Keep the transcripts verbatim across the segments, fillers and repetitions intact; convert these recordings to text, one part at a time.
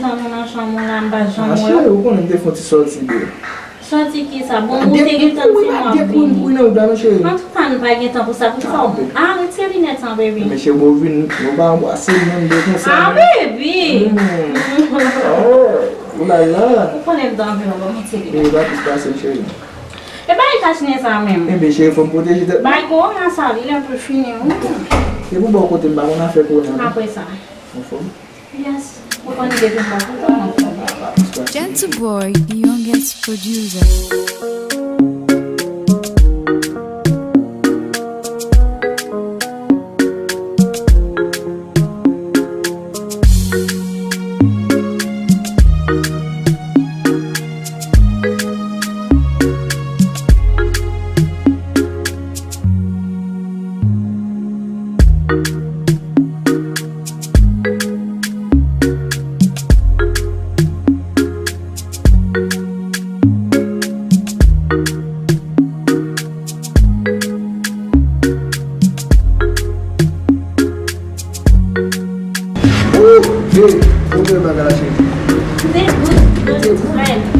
Tann ou nan chanm ou la, m pa janm wè w. Cheri, ou konnen m te fè yon ti sòti de. Sòti kisa? Bon, ou te gen tan ti mwen vini. Antouka, nou pa gen tan pou sa. Poukisa w... Ah, retire linèt an, baby. Men cheri, bon, vin, nou pa anbrase, nou de konsa. Ah, baby! Oh, oulala. Ou konnen m te anvi w, bon, retire linèt. Baby, pa plis pase m, cheri. E bay tach nen sa menm. Enben, cheri, fò m pwoteje tèt mwen. Bay korona sa, li lè pou fini, wi. E pou bò kote m pa konn afè korona, non. Apre sa. Anfòm? Yes. Ou konn depi m pa kontan, anfòm. Gentle Boy, the youngest producer. Ooh, hey, bon bagay la, cheri. Today good, good, good,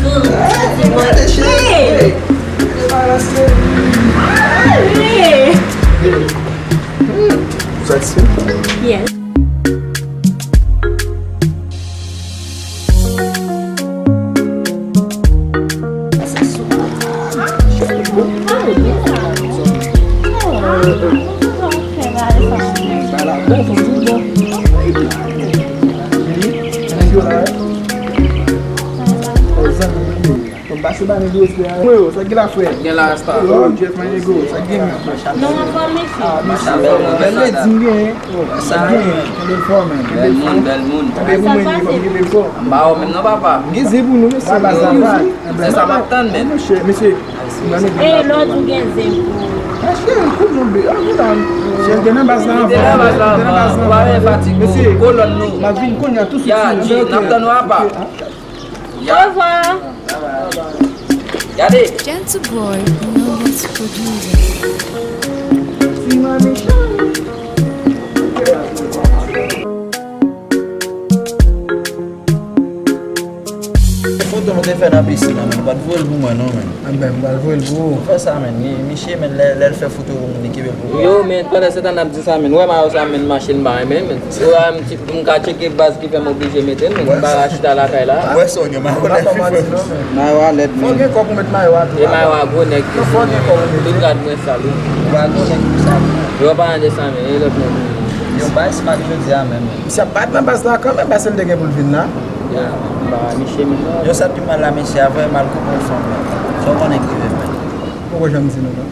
good. Ah, ti mwen, cheri. Hey. Hey. Satisfè? Yes. Bon, pase ba nèg yo espè a. Mwen yo, sa ki la, frè? Gen la, rasta. Oh, Jeff, my nigga, sa ki gen? Non, anfòm, mesye. Ah, mesye. Bèl ledi m genyen. Sa ki gen? Kenbe l fò, man. Bèl moun, bèl moun. Kenbe pou mwen, kenbe l fò. M ba ou menm non, papa. M gen zen pou nou, mesye. Baz la, baz. Se sa m ap tann, men. Mesye, mesye. E lòt ou gen zen pou... Mesye, kout nou be. Oh, hold on. Chèf te nan baz la anvan. Te nan baz la anvan. Ou pa vin fatige. Mesye, kolòn nou. M ap vin kounye a tou swit. Ya, G, n ap tann ou apa. Ya. Au revoir. Gade. Gentle Boy, the youngest producer. Foto mwen te fè nan pisin nan, men ou pa t voye l pou mwen non, men. Anben, m pral voye l pou ou. Fè sa, men. Misye, men, lè, lè l fè foto pou moun, li kenbe l pou ou. Yo, men, pandan se tan n ap di sa, men, ou wè mayo sa, men, mache m pa renmen, men. Ou wè, m ka tcheke baz ki fè m oblije mete l, men m pa ka chita lakay la. Ou wè sa w gen mayo la. Mayo a lèd, men. Fò gen kòb pou mèt mayo a tou. E mayo a gwo nèg ki... Non, fò gen kòb pou mèt. Tout gad mwen sal, wi. Ou pa gwo nèg pou sa. Yo pa nan de san mil, e lòt nèg. Yo bay smak jodi a menm. Misye ap bat nan baz la kanmenm, paske l te gen pou l vin la. Ya, m pa misye menm non. Yo sa pi mal la, mesye, a voye mal koupe yon fanm, men. Sa w konnen k rive, men. Poko janm di nou, non.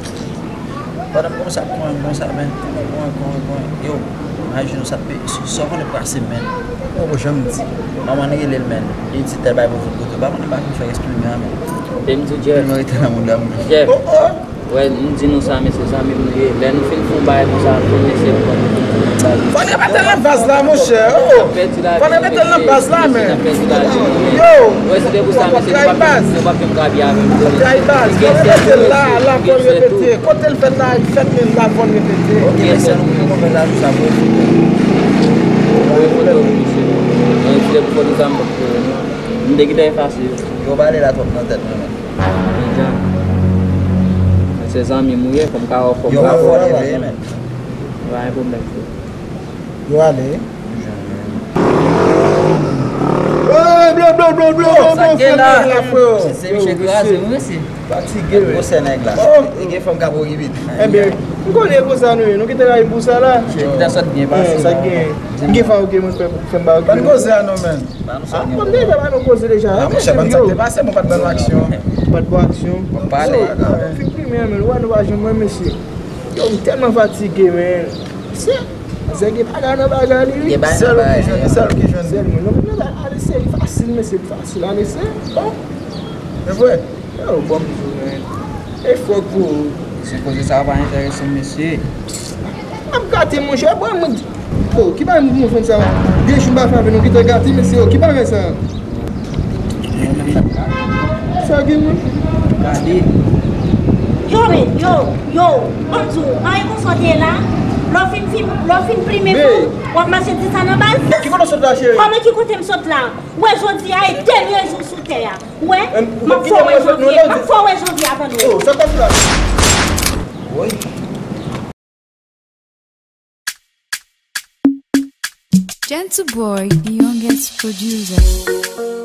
Pandan m konsa, kwen konsa, men. Kwen, kwen, kwen. Yo, imajine w sa pe, sa w konnen pase, men. Poko janm di. Manman n rele l, men. Li di tèl bagay pou fout kote. Ou pa konnen bagay m fè eksprime a, men. Te m di Jeff. Tèlman rete nan mouda m. Jeff. Oh, oh. Wè, m di nou sa, mesye, zanmi m nou ye. Lè nou fin fè yon bagay konsa, nou konn mesye nou, nou konn fè yon bagay. Fò n remete l nan baz la, monchè. Oh! Fò n remete l nan baz la, men. Yo! Wè, si te pou sa, mesye, nou p ap fè m krabi avè m. Trayi baz. Fò n remete l la, la fò n repete. Kote l fèt la, li fèt, men la fò n repete. Ok, mesye, nou pran konpè la, nou sa voye foto. Voye foto, mesye. Mwen, si te pou foto sa, m p ap voye, non. M te gentan efase yo. Yo pale la twòp nan tèt mwen, men. Deja. Se zanmi m ou ye, fò m ka wè w fò m wè w. Yo pa fò leve, men. Pa gen pwoblèm, frè. Yo ale. Hey, blo, blo, blo, blo, blo, blo, frè, la, frè. Se misye kraze, wi, mesye. Fatige, wi. Gwosè nèg la. Oh. E gen fanm k ap okipe. Enben, m konnen konsa nou ye. Nou kite la pou sa la. Chè, ki ta sot byen pase la. Sa gen. M gen fanm, ok, mwen fè, fè m ba, ok. Ban koze a non, men. Ah, bon, deja, ba nou koze deja. Ah, monchè, ban sa k te pase, mwen pa t ban nou aksyon. Pa t bon aksyon. Bon, pale. So, ah, fik primè, men, wè nou pa jwenn mwen, mesye. Yo, m tèlman fatige, men. Se, se gen bagay nan bagay li, wi. Gen bagay nan bagay. Sèl ou ki jwenn, sèl ou ki jwenn. Sèl mwen. Non, men, ale se, li fasil, mesye, li fasil, ale se. Bon. E vre. Yo, bon, m di w, men. E fòk pou ou. Se koze sa pa enterese m, mesye. Ap gate, monchè, bon, mwen di. Oh, ki bagay m konprann sa? De jou m pa fè avè nou, kite gate, mesye, oh, ki bagay sa? Sa gen, mwen? Gade. Yo, men, yo, yo, ban m di w, an e konsa w te ye la? Lè w fin, fin, lè w fin plimen pou w ap mache di sa nan bal. Ki kote w sot la, cheri? Kòman ki kote m sot la? Ou wè jodi a e dènye jou sou tè a. Ou wè? M ap fè w wè janvye. M ap fè w wè janvye avan Nwèl. Oh, sa k pase la? Woy. Gentle Boy, the youngest producer.